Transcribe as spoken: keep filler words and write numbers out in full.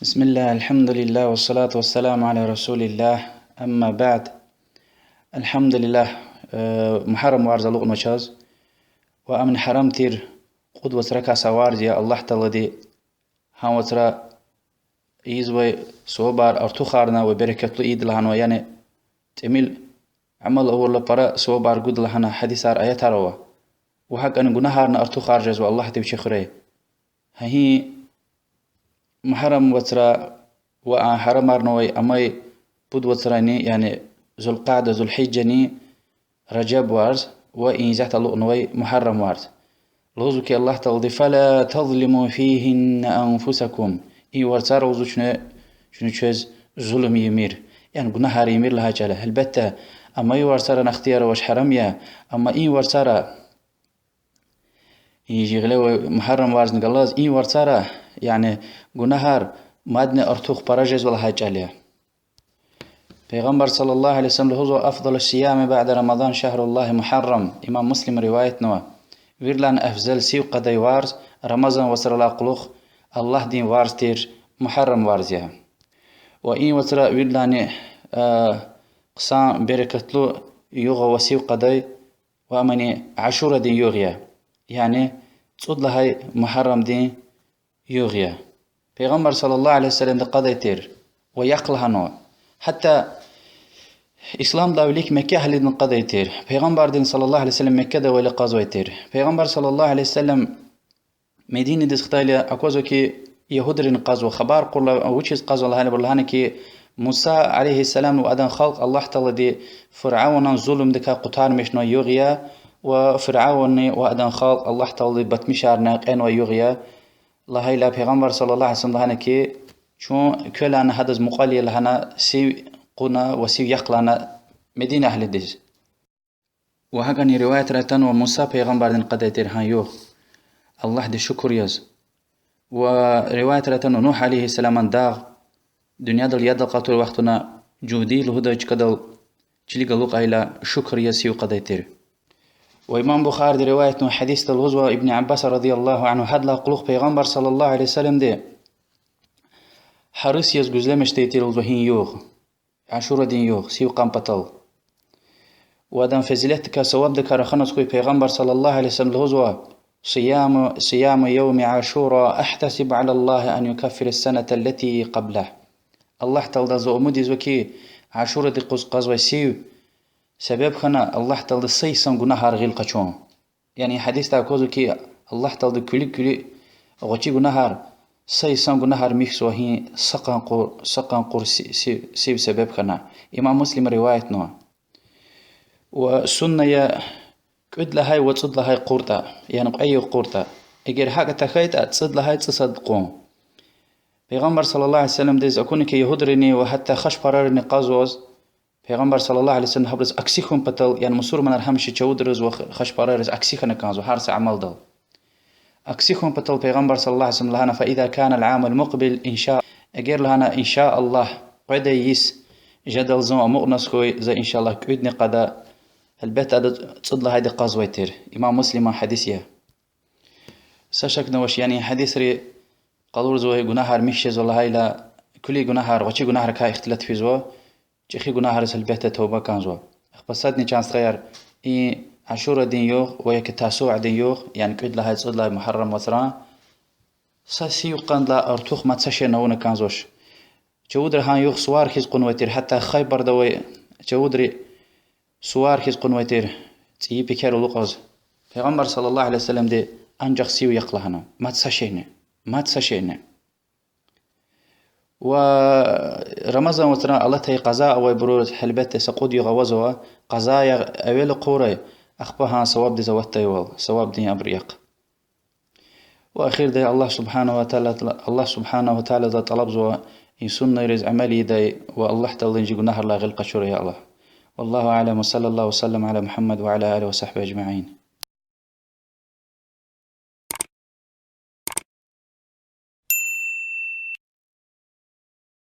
بسم الله، الحمد لله، والصلاة والسلام على رسول الله، أما بعد. الحمد لله, э, Мугьаррам варз алукьнава чаз. Ва ам гьарам тир кьуд вацракай са варз я, Аллагь Таалади гьа вацра ийизвай сувабар артухарна ва берекатлу ийида лагьанва, яни тӀимил амал авурла пара сувабар гуда лагьана гьадисар, аятар ава. Ва гьакӀни гунагьарни артухар жезва Аллагьди вичи хуьряй. Гьа и Мугьаррам вацра ва а гьарамарнавай амай пуд вацрани, яни Зулкъаъда, Зулгьижжани, Ражаб варз ва и исятда алукьнавай Мугьаррам варз. Лугьузва хьи Аллагь Таалади: فلا تظلموا فيهن أنفسكم. И варцара, лугьузва, чуьне, чуьне чвез зулум ийимир, яни гунагьар ийимир лагьай чӀал я. Гьелбетда, амай варцара ихтияр авач, гьарам я, амма и варцара, и жи гъилевай Мугьаррам варзни галаз, и варцара, яни гунагьар мадни артух пара жезва лагьай чӀал я. Пайгъамбар صلى الله عليه وسلم лугьузва: أفضل الصيام بعد رمضان شهر الله المحرم. Имам Муслима риваятнава. Виридалайни афзал сив кьадай варз Рамазан вацралай кьулухъ Аллагьдин варз тир Мугьаррам варз я. Ва и вацра виридалайни, э, хъсан берекатлу югъ ава сив кьадай, ва ам яни Ашурадин югъ я, яни цӀуд лагьай Мугьаррамдин югъ я. Пайгъамбар صلى الله عليه وسلمди кьадай тир ва яхъ лагьанва. Гьатта исламдилай вилик Мекке агьлидини кьадай тир. Пайгъамбардини صلى الله عليه وسلم Меккеда авайла кьазвай тир. Пайгъамбар صلى الله عليه وسلم Мединадиз хтайла, аквазва хьи, ягьудрини кьазва, хабар кьурла, вучиз кьазва лагьайла, абуру лагьана хьи, Муса عليه السلام ва адан халкь Аллагь Таалади Фиръавнан зулумдикай къутармишнавай югъ я, ва Фиръавнни ва адан халкь Аллагь Таалади батмишарна кьенвай югъ я лагьайла, Пайгъамбар صلى الله عليه وسلم лагьана хьи, чун квелай гьадаз мукьвал ая лагьана сив кьуна ва сив яхъ лагьана Медина агьлидиз. Ва гьакӀни риваятра атанва Муса пайгъамбардини кьадай тир гьа югъ, Аллагьдиз шукур яз. Ва риваятра атанва Нугь عليه السلامан дагъ, дуьньядал яд акъатур вахтунда жугьди лугьудай чкадал чилик алукьайла шукур яз сив кьадай тир. Ва имам Бухариди риваятнавай гьадисда лугьузва Ибн Аббаса رضي الله عنه, гьадалай кьулухъ Пайгъамбар صلى الله عليه وسلمди гьарис яз гуьзлемишдай тир лугьузва гьа и югъ, Ашурадин югъ, сив кьун патал. Ва адан фазилетдикай, савабдикай раханаз хьуй, Пайгъамбар صلى الله عليه وسلم лугьузва: صيام، صيام يوم عاشوراء أحتسب على الله أن يكفر السنة التي قبله. Аллагь Таалади за умуд ийизва хьи, Ашурадин юкъуз кьазвай сив себеб хьана Аллагь Таалади са йисан гунагьар гъил къачун. Яни гьадисдай аквазва хьи, Аллагь Таалади куьлуь-куьлуь гъвечӀи гунагьар, са йисан гунагьар михьзава гьа и са къанкъур, са къанкъур си-, сив, сив себеб хьана. Имам Муслима риваятнава. Ва сунна я кӀуьд лагьай ва цӀуд лагьай къуртӀа, яни кьве югъ къуртӀа. Эгер гьакӀ тахьайтӀа, цӀуд лагьай цӀусад кьун. Пайгъамбар صلى الله عليه وسلمдиз акуна хьи, ягьудрини ва гьатта хашпарарини кьазваз, Пайгъамбар صلى الله عليه وسلم гьабуруз акси хьун патал, яни мусурманар гьамиша чувудриз ва хашпарариз акси хьана кӀанзава гьар са амалдал. Акси хьун патал Пайгъамбар صلى الله عليه وسلم лагьана: فإذا كان العام المقبل إن شاء, эгер лагьана, إن شاء الله, къведай йис жедалди зун амукьназ хьуй, за, إن شاء الله, кӀуьдни кьада, гьелбетда, ада цӀуд лагьайди кьазвай тир. Имам Муслиман гьадис я. Са шакни авач, яни гьадисри къалурзавай гунагьар михьзава лагьайла, куьлуь гунагьар, гъвечӀи гунагьрикай ихтилат физва, чӀехи гунагьриз гьелбетда тавба кӀанзава. Ахпа садни, чан стхаяр, и Ашурадин югъ ва яки Тасуъадин югъ, яни кӀуьд лагьай, цӀуд лагьай Мугьаррам вацра, са сив кьундилай артух мад са шейни авуна кӀанзавач. Чувудри гьа югъ сувар хьиз кьунвай тир, гьатта Хайбарда авай чувудри сувар хьиз кьунвай тир, цӀийи пекер алукьаз. Пайгъамбар صلى الله عليه وسلمди анжах сив яхъ лагьана, мад са шейни, мад са шейни. Ва Рамазан вацра алатай къаза авайбуруз гьелбетда са кьуд югъ авазва, къаза я, эвел хъувурай, ахпа гьа савабдиз аватдайвал, савабдин абур яхъ. Ва эхирдай Аллагь سبحانه وتعالى, Аллагь سبحانه وتعالى-дилай тӀалабзава и суннайриз амал ийидай ва Аллагь Тааладин жи гунагьрилай гъил къачурай, я Аллагь. والله أعلم، وصلى الله وسلم على محمد وعلى آله وصحبه أجمعين.